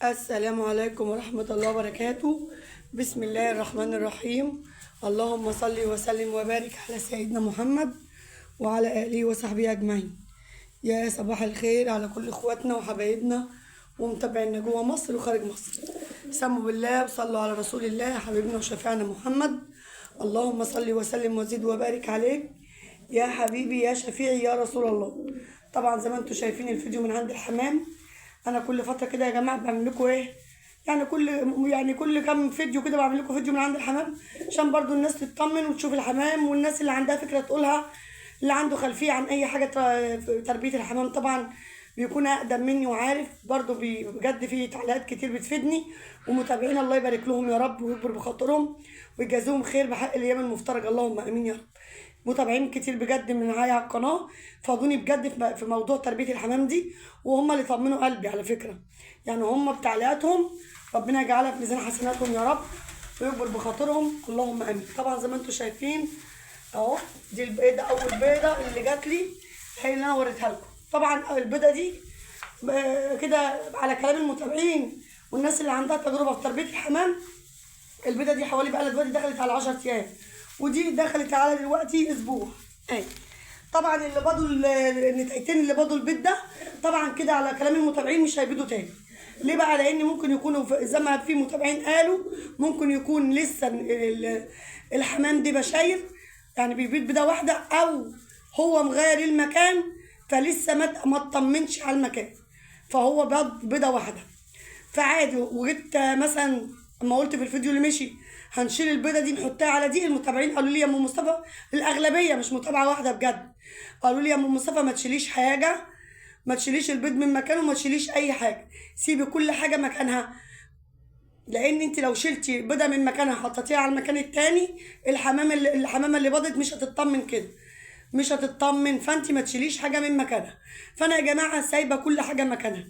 السلام عليكم ورحمة الله وبركاته. بسم الله الرحمن الرحيم. اللهم صل وسلم وبارك على سيدنا محمد وعلى آله وصحبه أجمعين. يا صباح الخير على كل إخواتنا وحبايبنا ومتابعينا جوه مصر وخارج مصر. سموا بالله وصلوا على رسول الله حبيبنا وشفيعنا محمد. اللهم صل وسلم وزد وبارك عليك يا حبيبي يا شفيعي يا رسول الله. طبعا زي ما انتم شايفين الفيديو من عند الحمام. انا كل فترة كده يا جماعة بعمل لكم ايه، يعني كل كام فيديو كده بعمل لكم فيديو من عند الحمام، عشان برضو الناس تطمن وتشوف الحمام، والناس اللي عندها فكرة تقولها، اللي عنده خلفية عن اي حاجة في تربيه الحمام طبعا بيكون اقدم مني وعارف برضو. بجد في تعليقات كتير بتفيدني، ومتابعين الله يبارك لهم يا رب ويكبر بخاطرهم ويجازيهم خير بحق الايام المفترجه، اللهم امين يا رب. متابعين كتير بجد من معايا على القناة فادوني بجد في موضوع تربيه الحمام دي، وهم اللي طمنوا قلبي على فكرة. يعني هم بتعليقاتهم ربنا يجعلها في ميزان حسناتهم يا رب ويكبر بخاطرهم، اللهم امين. طبعا زي ما انتم شايفين اهو، دي البيضة، اول بيضة اللي جات لي هي اللي انا وريتها لكم. طبعا البيضة دي كده على كلام المتابعين والناس اللي عندها تجربه في تربيه الحمام، البيضة دي حوالي بقى دلوقتي دخلت على 10 ايام، ودي دخلت على دلوقتي اسبوع. اهي طبعا اللي باضوا النتايتين اللي باضوا البيض ده طبعا كده على كلام المتابعين مش هيبيضوا تاني. ليه بقى؟ لان ممكن يكونوا زي ما في متابعين قالوا ممكن يكون لسه الحمام دي بشاير، يعني بيبيض بيضة واحدة، او هو مغير المكان فلسه ما اطمنش على المكان، فهو بيض بيضة واحدة فعادي. وجيت مثلا اما قلت في الفيديو اللي مشي هنشيل البيضة دي نحطها على دي، المتابعين قالوا لي يا ام مصطفى، الاغلبية مش متابعه واحدة بجد، قالوا لي يا ام مصطفى ما تشيليش حاجة، ما تشيليش البيض من مكانه، ما تشيليش اي حاجة، سيبي كل حاجة مكانها، لان انت لو شلتي بيضة من مكانها حطيتيها على المكان التاني، الحمامة اللي باضت مش هتطمن كده، مش هتطمن، فانت ما تشيليش حاجة من مكانها. فانا يا جماعة سايبه كل حاجة مكانها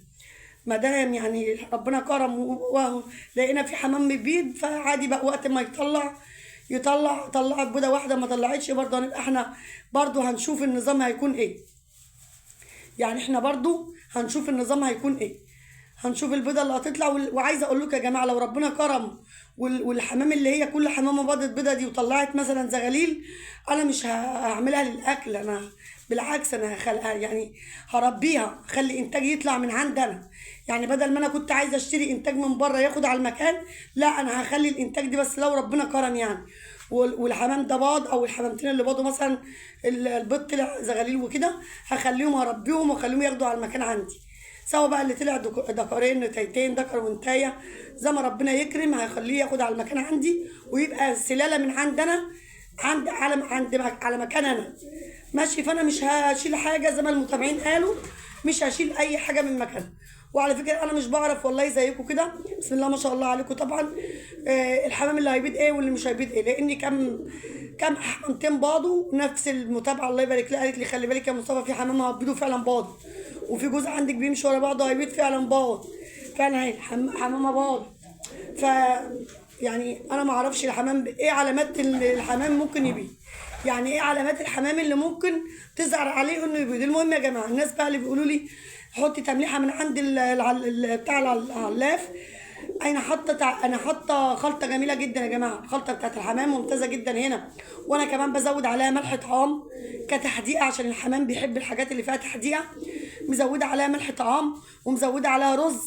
ما دام يعني ربنا كرم ولقينا في حمام بيبيض، فعادي بقى وقت ما يطلع طلعت بيضة واحدة، ما طلعتش برضه هنبقى احنا برضه هنشوف النظام هيكون ايه. يعني احنا برضه هنشوف النظام هيكون ايه، هنشوف البيضة اللي هتطلع. وعايزه اقول لكم يا جماعة لو ربنا كرم والحمام اللي هي كل حمامه باضت بيضة دي وطلعت مثلا زغاليل، انا مش هعملها للاكل، انا بالعكس انا يعني هربيها، اخلي انتاج يطلع من عندنا. يعني بدل ما انا كنت عايزه اشتري انتاج من بره ياخد على المكان، لا انا هخلي الانتاج دي بس لو ربنا كرم يعني. والحمام ده باض او الحمامتين اللي باضوا مثلا البيض طلع زغاليل وكده، هخليهم هربيهم واخليهم ياخدوا على المكان عندي، سواء بقى اللي طلع ذكرين نتايتين ذكر وانتايه، زي ما ربنا يكرم هخليه ياخد على المكان عندي ويبقى سلالة من عندنا عند على عند على مكان انا ماشي. فانا مش هشيل حاجة زي ما المتابعين قالوا، مش هشيل اي حاجة من مكانها. وعلى فكرة انا مش بعرف والله زيكم كده، بسم الله ما شاء الله عليكم. طبعا الحمام اللي هيبيض ايه واللي مش هيبيض ايه، لان كم حمامتين باضوا نفس المتابعة الله يبارك لها قالت لي خلي بالك يا مصطفى في حمام هتبيضوا فعلا باض، وفي جزء عندك بيمشي ورا بعضه هيبيض فعلا باض، فعلا اهي حمامه باض. ف يعني انا ما اعرفش الحمام ايه علامات الحمام ممكن يبيض، يعني ايه علامات الحمام اللي ممكن تظهر عليه انه يبيض. المهم يا جماعة الناس بقى اللي بيقولوا لي حطي تمليحه من عند بتاع العلاف، انا حاطه خلطه جميلة جدا يا جماعة، الخلطة بتاعت الحمام ممتازة جدا هنا، وانا كمان بزود عليها ملح طعام كتحديقه عشان الحمام بيحب الحاجات اللي فيها تحديقه، مزوده عليها ملح طعام ومزوده عليها رز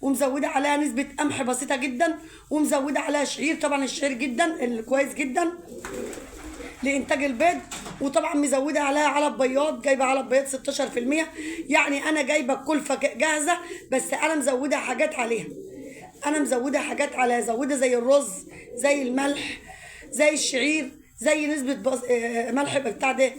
ومزوده عليها نسبه قمح بسيطة جدا ومزوده عليها شعير، طبعا الشعير جدا اللي كويس جدا لانتاج البيض، وطبعا مزوده عليها علب بياض، جايبه علب بياض 16%، يعني انا جايبه الكلفة جاهزة بس انا مزوده حاجات عليها، انا مزوده حاجات عليها، زوده زي الرز زي الملح زي الشعير زي نسبه ملح بتاع ده،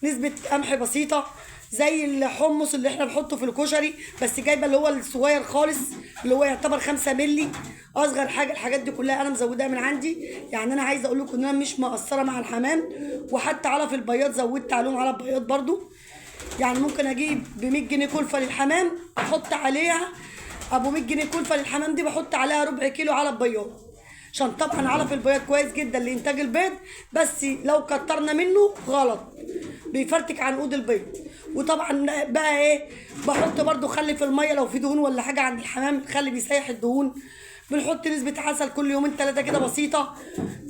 نسبه قمح بسيطة، زي الحمص اللي احنا بنحطه في الكشري بس جايبه اللي هو الصغير خالص اللي هو يعتبر 5 مللي اصغر حاجة. الحاجات دي كلها انا مزوداها من عندي. يعني انا عايزه اقول لكم ان انا مش مقصرة مع الحمام، وحتى علف البياض زودت عليهم علف بياض برضو. يعني ممكن اجيب ب 100 جنيه كلفه للحمام، احط عليها ابو 100 جنيه كلفه للحمام دي بحط عليها ربع كيلو علف بياض، عشان طبعا علف البياض كويس جدا لانتاج البيض، بس لو كترنا منه غلط بيفرتك عنقود البيض. وطبعا بقى ايه، بحط برده خل في المية لو في دهون ولا حاجة عند الحمام، الخل بيسيح الدهون. بنحط نسبه عسل كل يومين 3 كده بسيطة،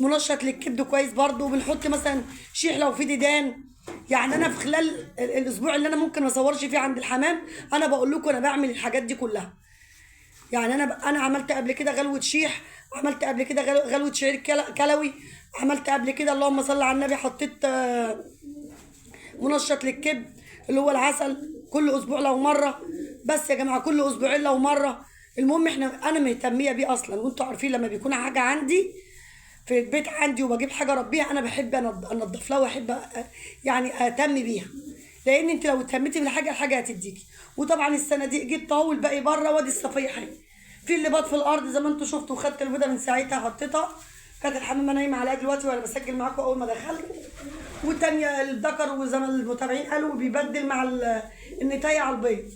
منشط للكبد كويس برده. بنحط مثلا شيح لو في ديدان. يعني انا في خلال الاسبوع اللي انا ممكن ما اصورش فيه عند الحمام، انا بقول لكم انا بعمل الحاجات دي كلها. يعني انا عملت قبل كده غلوه شيح، عملت قبل كده غلوه شعير كلوي، عملت قبل كده اللهم صل على النبي، حطيت منشط للكبد اللي هو العسل كل اسبوع لو مرة، بس يا جماعة كل اسبوعين لو مرة. المهم انا مهتميه بيه اصلا، وانتوا عارفين لما بيكون حاجة عندي في البيت عندي وبجيب حاجة اربيها، انا بحب انضف لها واحب يعني اهتم بيها، لان انت لو اهتمتي بالحاجة الحاجة هتديكي. وطبعا الصناديق جبت اهو، والباقي بره، وادي الصفيحه في اللي بات في الارض زي ما انتوا شفتوا، خدت البيضة من ساعتها حطيتها، كانت الحمامة نايمة عليها دلوقتي وانا بسجل معاكم اول ما دخلت. والتانية الذكر، وزي ما المتابعين قالوا بيبدل مع النتايه على البيض،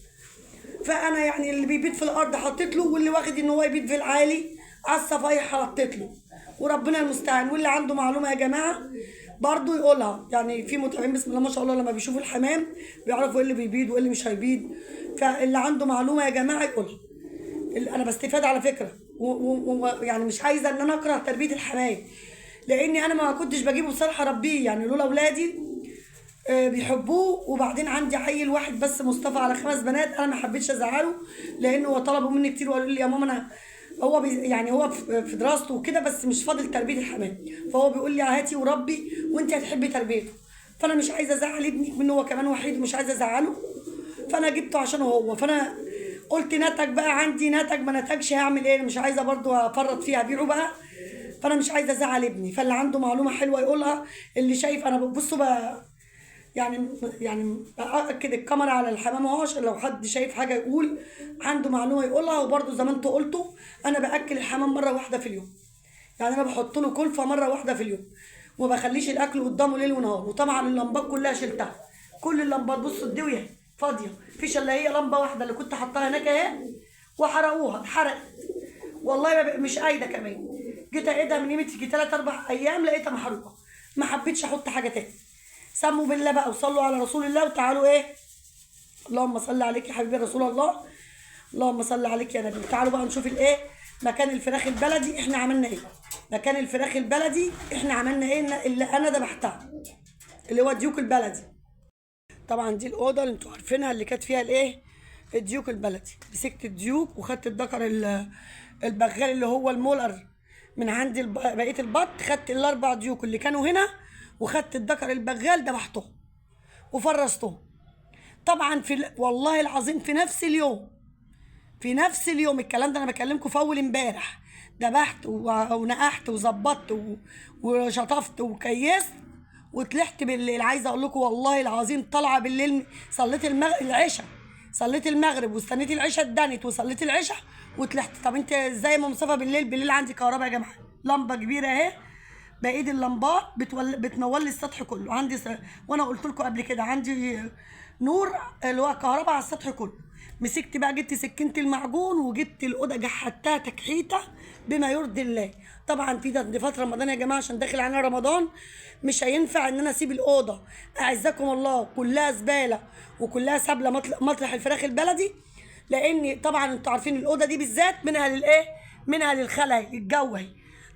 فانا يعني اللي بيبيض في الارض حطيت له، واللي واخد ان هو يبيض في العالي على الصفايح حطيت له، وربنا المستعان. واللي عنده معلومة يا جماعة برضو يقولها، يعني في متابعين بسم الله ما شاء الله لما بيشوفوا الحمام بيعرفوا ايه اللي بيبيض وايه اللي مش هيبيض، فاللي عنده معلومة يا جماعة يقولها. انا بستفاد على فكرة، ويعني مش عايزه ان انا اكره تربيه الحمام، لاني انا ما كنتش بجيبه بصراحة اربيه، يعني لولا اولادي بيحبوه. وبعدين عندي عيل واحد بس مصطفى على 5 بنات، انا ما حبيتش ازعله لانه هو طلبوا مني كتير وقالوا لي يا ماما انا هو يعني هو في دراسته وكده، بس مش فاضل تربيه الحمام، فهو بيقول لي هاتي وربي وانت هتحبي تربيته، فانا مش عايزه ازعل ابني منه، هو كمان وحيد ومش عايزه ازعله، فانا جبته عشان هو. فانا قلت نتج بقى عندي، نتج ما نتجش هعمل ايه، مش عايزه برضو افرط فيها ابيعه بقى، فانا مش عايزه ازعل ابني. فاللي عنده معلومة حلوة يقولها، اللي شايف انا بصوا بقى يعني باكد الكاميرا على الحمام اهو، عشان لو حد شايف حاجة يقول، عنده معلومة يقولها. وبرده زي ما انتوا قلتوا انا باكل الحمام مرة واحدة في اليوم، يعني انا بحط له كلفه مرة واحدة في اليوم، وما بخليش الاكل قدامه ليل ونهار. وطبعا اللمبات كلها شلتها، كل اللمبات بصوا الدويه فاضية، مفيش الا هي لمبة واحدة اللي كنت حطاها هناك اهي، وحرقوها، اتحرقت والله، مش قايدة كمان، جيت اقيدها من قيمة 3 4 ايام لقيتها محروقة، ما حبيتش احط حاجة تاني. سموا بالله بقى وصلوا على رسول الله، وتعالوا ايه، اللهم صل عليك يا حبيبي رسول الله، اللهم صل عليك يا نبي. تعالوا بقى نشوف الايه مكان الفراخ البلدي احنا عملنا ايه، مكان الفراخ البلدي احنا عملنا ايه اللي انا ذبحتها، اللي هو الديوك البلدي. طبعا دي الاوضة اللي انتوا عارفينها اللي كانت فيها الايه الديوك البلدي. مسكت الديوك وخدت الذكر البغال اللي هو المولر من عند بقية البط، خدت ال4 ديوك اللي كانوا هنا، وخدت الذكر البغال ذبحته وفرزته. طبعا في والله العظيم في نفس اليوم، في نفس اليوم الكلام ده انا بكلمكم في اول امبارح، ذبحت ونقحت وظبطت وشطفت وكيست وطلعت بالليل. عايزه اقول لكم والله العظيم طالعه بالليل، صليت العشاء، صليت المغرب واستنيت العشاء اتدنت وصليت العشاء وطلعت. طب انت ازاي يا مصطفى بالليل؟ بالليل عندي كهرباء يا جماعة، لمبة كبيرة اهي بايد اللمبات بتنور لي السطح كله عندي وانا قلت لكم قبل كده عندي نور اللي هو كهرباء على السطح كله. مسكت بقى، جبت سكينة المعجون وجبت الاوضة جحدتها تكحيته بما يرضي الله. طبعا في تنظيفات رمضان يا جماعة، عشان داخل علينا رمضان مش هينفع ان انا اسيب الاوضة اعزكم الله كلها زبالة وكلها سبله مطرح الفراخ البلدي، لان طبعا انتوا عارفين الاوضة دي بالذات منها للايه، منها للخلا الجو اهي.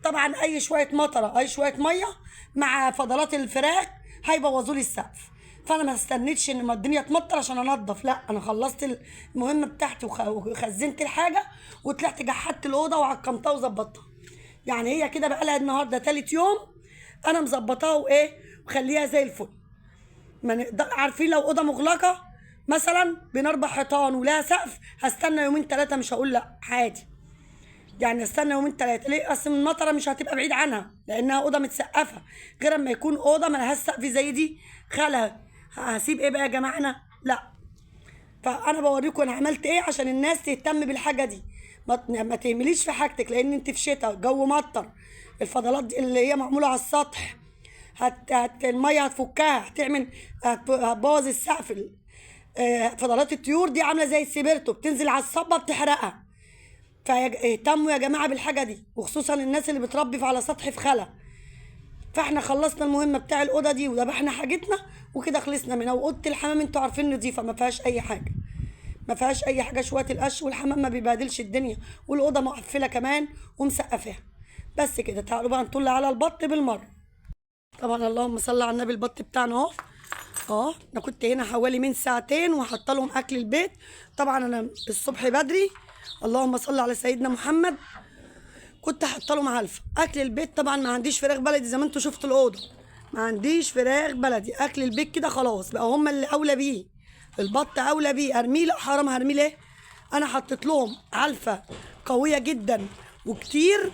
طبعا اي شوية مطره اي شوية مية مع فضلات الفراخ هيبوظوا لي السقف، فانا ما استنيتش ان ما الدنيا تمطر عشان انضف، لا انا خلصت المهمة بتاعتي وخزنت الحاجة وطلعت جحدت الاوضة وعقمتها وظبطتها. يعني هي كده بقى لها النهارده تالت يوم انا مظبطاها وايه وخليها زي الفل. ما نقدر، عارفين لو اوضة مغلقة مثلا بين 4 حيطان ولها سقف هستنى يومين 3، مش هقول لا عادي، يعني استنى يومين 3. ليه؟ اصل المطره مش هتبقى بعيد عنها لانها اوضة متسقفه، غير اما يكون اوضة ملهاش سقف زي دي خلها، هسيب ايه بقى يا جماعة انا؟ لا. فانا بوريكم انا عملت ايه عشان الناس تهتم بالحاجة دي، ما تهمليش في حاجتك، لان انت في شتاء جو مطر، الفضلات دي اللي هي معمولة على السطح المية هتفكها، هتعمل هتبوظ السقف. فضلات الطيور دي عامله زي السبرتو بتنزل على الصبه بتحرقها. فاهتموا يا جماعة بالحاجة دي، وخصوصا الناس اللي بتربي على سطح في خلا. فاحنا خلصنا المهمة بتاع الاوضة دي وذبحنا حاجتنا وكده خلصنا منها. واوضه الحمام انتوا عارفين نظيفة، ما فيهاش اي حاجة، ما فيهاش اي حاجة، شوية القش والحمام ما بيبهدلش الدنيا، والاوضه مقفلة كمان ومسقفاها. بس كده. تعالوا بقى نطل على البط بالمرة. طبعا اللهم صل على النبي، البط بتاعنا اهو. انا كنت هنا حوالي من ساعتين وحاطه لهم اكل البيت. طبعا انا الصبح بدري، اللهم صل على سيدنا محمد، كنت حاطه لهم علفه اكل البيت. طبعا ما عنديش فراخ بلدي زي ما انتوا شفتوا الاوضة، ما عنديش فراخ بلدي، اكل البيت كده خلاص بقى هم اللي اولى بيه، البط اولى بيه. ارميه؟ لا حرام، هرميه ليه؟ انا حطيت لهم علفه قوية جدا وكتير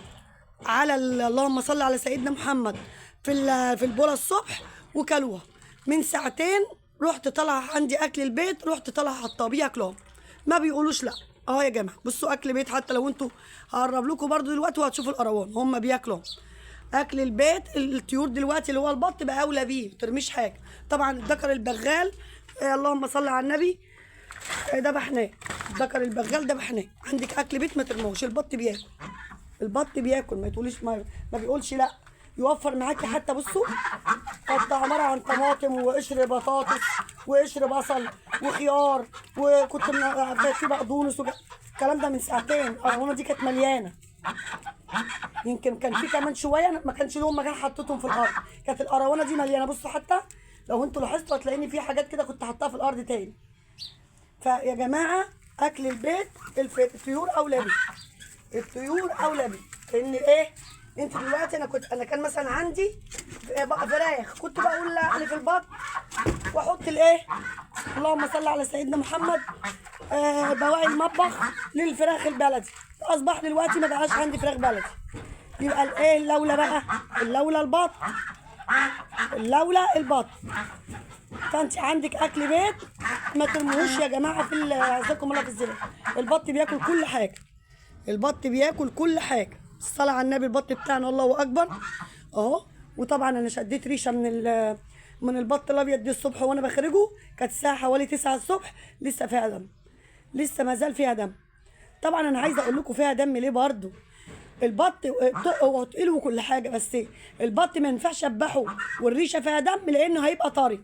على اللهم صل على سيدنا محمد في البوله الصبح وكلوها. من ساعتين رحت طالعه عندي اكل البيت، رحت طالعه حطاه بياكلوهم، ما بيقولوش لا. اهو يا جماعة بصوا اكل بيت، حتى لو انتوا هقرب لكم برضو دلوقتي وهتشوفوا القروان هم بياكلوا اكل البيت. الطيور دلوقتي اللي هو البط بقى اولى بيه، ما ترميش حاجة. طبعا الذكر البغال اللهم صل على النبي ذبحناه، الذكر البغال ذبحناه. عندك اكل بيت ما ترموش، البط بياكل، البط بياكل، ما تقوليش ما بيقولش لا، يوفر معاكي. حتى بصوا قطع عبارة عن طماطم وقشر بطاطس وقشر بصل وخيار، وكنت في بقدونس الكلام ده من ساعتين. القرونه دي كانت مليانة، يمكن كان في كمان شوية ما كانش لهم مكان حطيتهم في الارض، كانت القروانه دي مليانة. بصوا حتى لو انتوا لاحظتوا هتلاقيني في حاجات كده كنت حاطاها في الارض تاني. فيا جماعة اكل البيت الطيور اولى بيه، الطيور اولى بيه. لان ايه، انت دلوقتي انا كان مثلا عندي فراخ، كنت بقول لا انا في البط واحط الايه، اللهم صل على سيدنا محمد، بواقي المطبخ للفراخ البلدي. اصبح دلوقتي ما بقاش عندي فراخ بلدي، يبقى الايه اللوله بقى، اللوله البط، اللوله البط. فانت عندك اكل بيت ما ترموهوش يا جماعة في عزكم الله في الزبالة. البط بياكل كل حاجة، البط بياكل كل حاجة. الصلاة على النبي، البط بتاعنا الله اكبر اهو. وطبعا انا شديت ريشه من البط الابيض دي الصبح وانا بخرجه، كانت الساعة حوالي 9 الصبح، لسه فيها دم، لسه ما زال فيها دم. طبعا انا عايزه اقول لكم فيها دم ليه برضو. البط هو تقيل وكل حاجة، بس البط ما ينفعش اذبحه والريشه فيها دم، لانه هيبقى طري،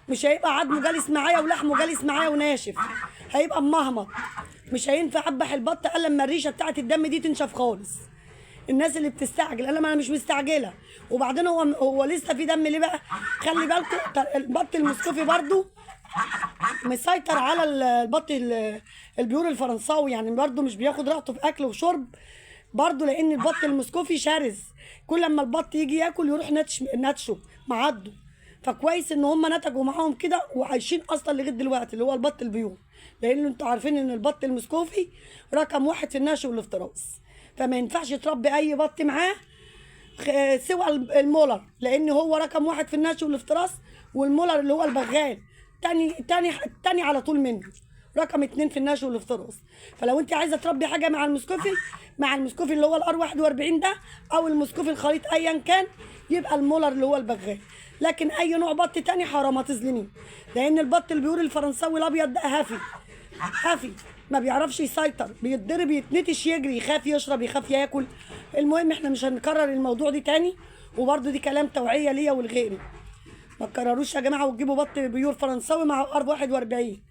مش هيبقى عظمه جالس معايا ولحمه جالس معايا وناشف، هيبقى مهمط. مش هينفع اذبح البط الا لما الريشة بتاعت الدم دي تنشف خالص. الناس اللي بتستعجل، انا مش مستعجلة. وبعدين هو لسه في دم ليه بقى؟ خلي بالكم البط المسكوفي برضو مسيطر على البط ال pure الفرنساوي، يعني برضو مش بياخد راحته في اكل وشرب برضو، لان البط المسكوفي شرس، كل لما البط يجي ياكل يروح نتشه معضه. فكويس ان هم نتجوا معاهم كده وعايشين اصلا لغاية دلوقتي، اللي هو البط ال pure، لان انتوا عارفين ان البط المسكوفي رقم 1 في النشء والافتراس، فما ينفعش تربي اي بط معاه سوى المولر، لان هو رقم 1 في النشء والافتراس، والمولر اللي هو البغال تاني تاني تاني على طول منه، رقم 2 في النشء والافتراس. فلو انت عايزه تربي حاجة مع المسكوفي، مع المسكوفي اللي هو ال R 41 ده او المسكوفي الخليط ايا كان، يبقى المولر اللي هو البغال. لكن اي نوع بط تاني حرام هتظلميه، لان البط ال pure الفرنساوي الابيض ده هافي هافي، ما بيعرفش يسيطر، بيتضرب يتنتش يجري، يخاف يشرب، يخاف ياكل. المهم احنا مش هنكرر الموضوع دي تاني، وبرده دي كلام توعيه ليا ولغيري، ما تكرروش يا جماعة وتجيبوا بط pure فرنساوي مع R 41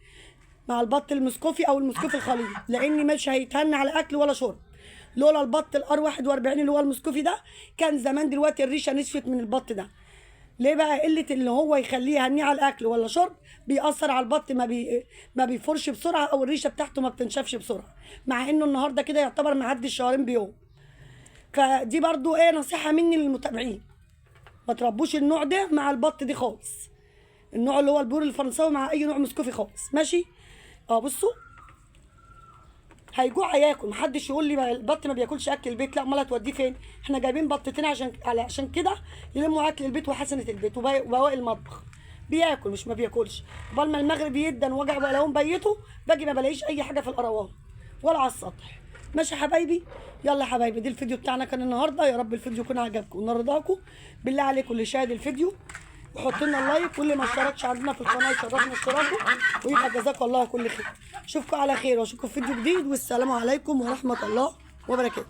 مع البط المسكوفي او المسكوفي الخليط، لان مش هيتهنى على اكل ولا شرب. لولا البط ال R 41 اللي هو المسكوفي ده كان زمان دلوقتي الريشة نشفت من البط ده. ليه بقى؟ قلة اللي هو يخليه يهنيه على الاكل ولا شرب بيأثر على البط، ما بيفرش بسرعة، او الريشة بتاعته ما بتنشفش بسرعة، مع انه النهارده كده يعتبر معدي الشهرين بيوم. فدي برضو ايه نصيحة مني للمتابعين، ما تربوش النوع ده مع البط دي خالص، النوع اللي هو ال pure الفرنساوي مع اي نوع مسكوفي خالص. ماشي؟ بصوا هيجوع هياكل، محدش يقول لي البط ما بياكلش اكل البيت، لا امال هتوديه فين؟ احنا جايبين بطتين عشان كده يلموا اكل البيت وحسنه البيت وبواقي المطبخ. بياكل مش ما بياكلش. قبل ما المغرب يدن وجع ولا بيته باجي ما بلاقيش اي حاجة في القروان ولا على السطح. ماشي يا حبايبي؟ يلا يا حبايبي، دي الفيديو بتاعنا كان النهارده. يا رب الفيديو يكون عجبكم ونرضاكم. بالله عليكم اللي شاهد الفيديو وحط لنا ال like، واللي ما اشتركش عندنا في القناة يشرفنا اشتراكه، ويبقى جزاكم الله كل خير. اشوفكم على خير واشوفكم في فيديو جديد، والسلام عليكم ورحمة الله وبركاته.